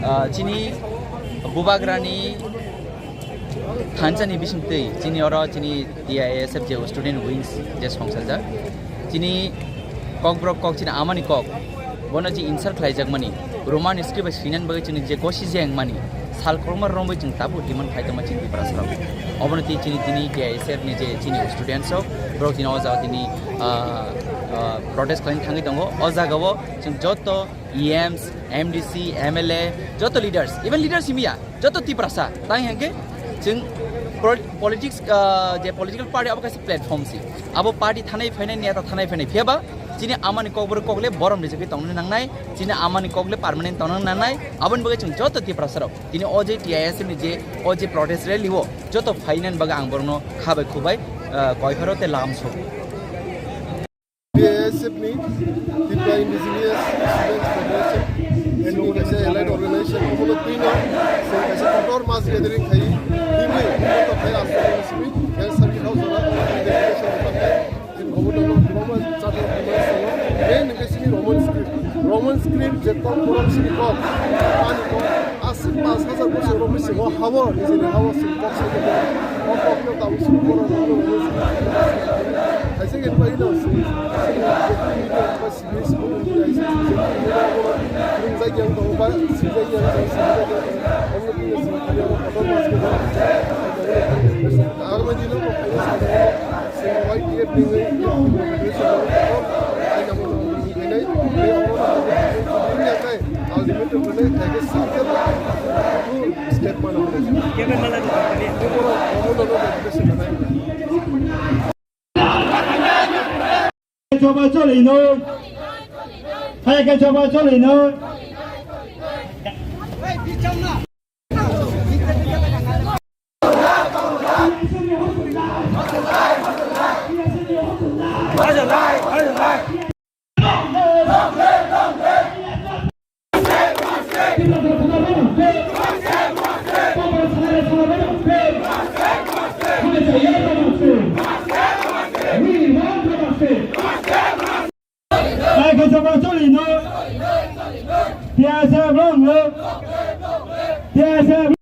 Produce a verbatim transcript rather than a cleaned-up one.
Ah, chini bubagrani thansa ni bisingtwi chini oro chini T I S F je student wings je songsaljak, chini kokborok kok, chini amani kok, bono je insult khlaijakmani, Roman script bai swinan bagwi chini je gosi jengmani sal kwbangma romwi chwng tabuk demand khai tongma chini Tiprasarok. Obono twi chini tini T I S F ni je chini students rok, borok tini o jaga tini, ah, ah, protest khlaina thangwi tongo. O jagao chwng joto E Ms, M D C, M L A, joto leaders, even leaders himya, joto Tiprasa, tang hingke chwng pol-, politics, ah, je political party abo kaisa platform si. Abo party thanai phainai, neta thanai phainai. Phiyaba chini amani kokborok kokle borom rijagwi tongna nangnai, chini amani kokle permanent tongna nangnai. Aboni bagwi chwng joto Tiprasarok tini o je T I S F ni je o je protest rally o joto phainani bagwi ang borokno kha bai khu bai, ah, koipharo tei lam sok. T I S F ni, Tripura Indigenous Students Federation, chini kaisa allied organization, omono twino chwng kaisa kotor mass gathering khai, himwi kotor khai Assam ni simi, health circuit house ora, deputation department, chini omono kwbangma chati kwbangma tongo, main hwnkhe chini Roman script, Roman script je kok borok chini kok, ani kok, aswk pash hajar bosor rok bisingo hao, nijini hao chini kok sai kok, kok kok no tabuk chini borok Roman script, kaisa khe pai no chini, chini, chini, Sibis, Sibis, Sibis, Sibis, Sibis, Sibis, Ultimate step mana. Choba choli no. Hai ke choba choli no. Hai khe chama choli no. Tiya se bang no. Tiya se